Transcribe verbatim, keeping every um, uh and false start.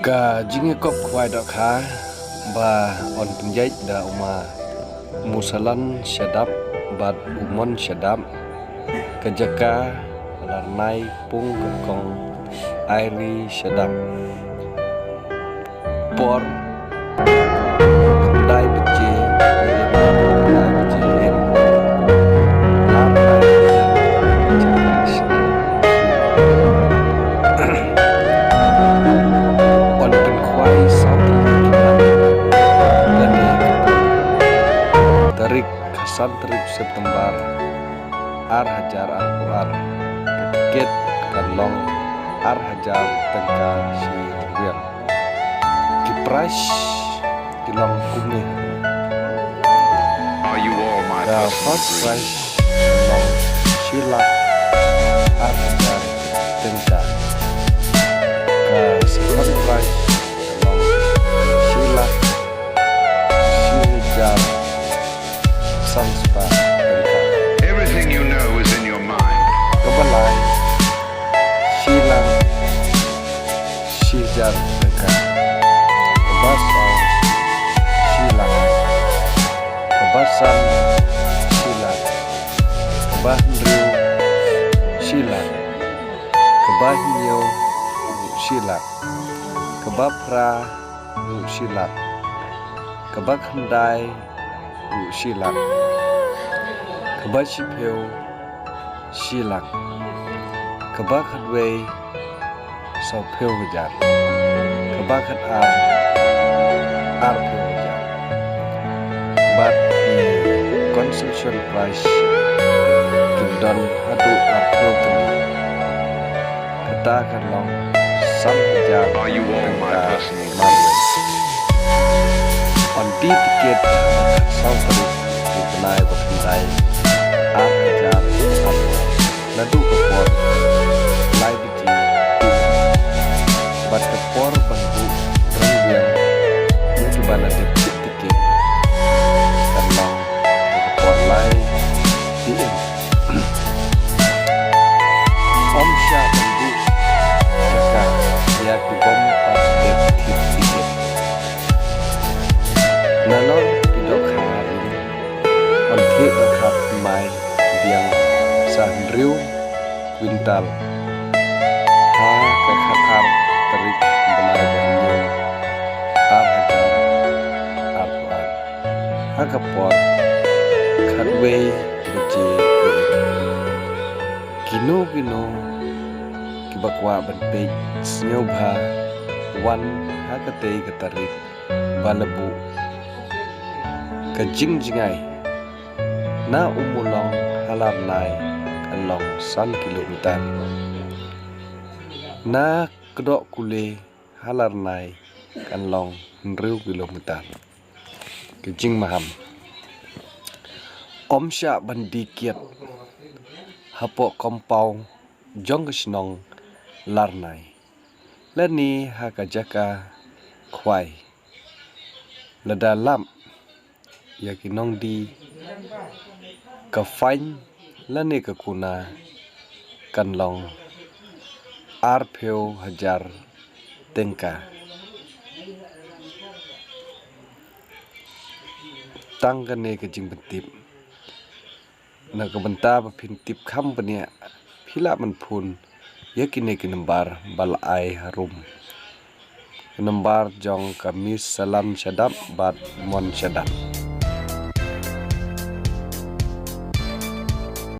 Ka jingïakop khwai dohkha ba yn pynjait da u ma Musalan Shadap bad u Mon Shadap, ka jaka Larnai, pung ka kong Airi Shadap. Por khyndai baje, khyndai baje. Yn pynkhwai saw tylli ki mat. Lane tarik khatsan tarik September ar hajar arphew ar. Ka tiket kan long ar hajar tyngka shi ryngwiang. Ki prize ki long kumne. Are you all my Ka first prize long shi lak ar hajar tyngka. Ka second prize long shi lak shi hajar san spah tyngka. Everything you know is in your mind. Kaba lai shi lak shi hajar tyngka. Kaba saw shi lak. Kaba san shi lak. Kaba hynriew shi lak. Kaba hynñiew shi lak. Kaba phra shi lak. Kaba khyndai shi lak. Kaba shiphew shi lak. Kaba khatwei sawphew hajar. Kaba khatar arphew hajar. Bad ki consolation prize ki don haduh arphew tylli. Kata kan long san hajar tyngka marwei. Yn die tiket saw tarik u bnai ba khyndai ar hajar arphew ar. Naduh ka por lai baje. Bad ka por ban buh ryngwiang ïa kiba la dep tip tiket kan long ka por lai P M. Ym shah ban buh jaka ïa ki bym pat dep tip tiket. Nalor ki dohkha rim, yn thied dohkha thymmai biang sa hynriew kwintal ha ka khatar tarik bnai ba hynñiew ar hajar arphew ar ha ka por khatwei baje. Kino kino kiba kwah ban peit, sngewbha wan ha katei ka tarik ba la buh. Ka jingjngai na Ummulong ha Larnai kan long san kilometer. Na Kdohkule ha Larnai kan long hynriew kilometer. Ka jingmaham, ym shah ban die kiad hapoh compound jong ka shnong Larnai lane ha ka jaka khwai. Lada lap ïa ki nongdie, ka fine lane ka kuna kan long arphew hajar tyngka. Tang kane ka jingpyntip. Na ka bynta ba phin tip kham bniah, phi lah ban phone ïa kine ki nambar ba la ai harum. Ka nambar jong ka Miss Salan Shadap bad Mon Shadap.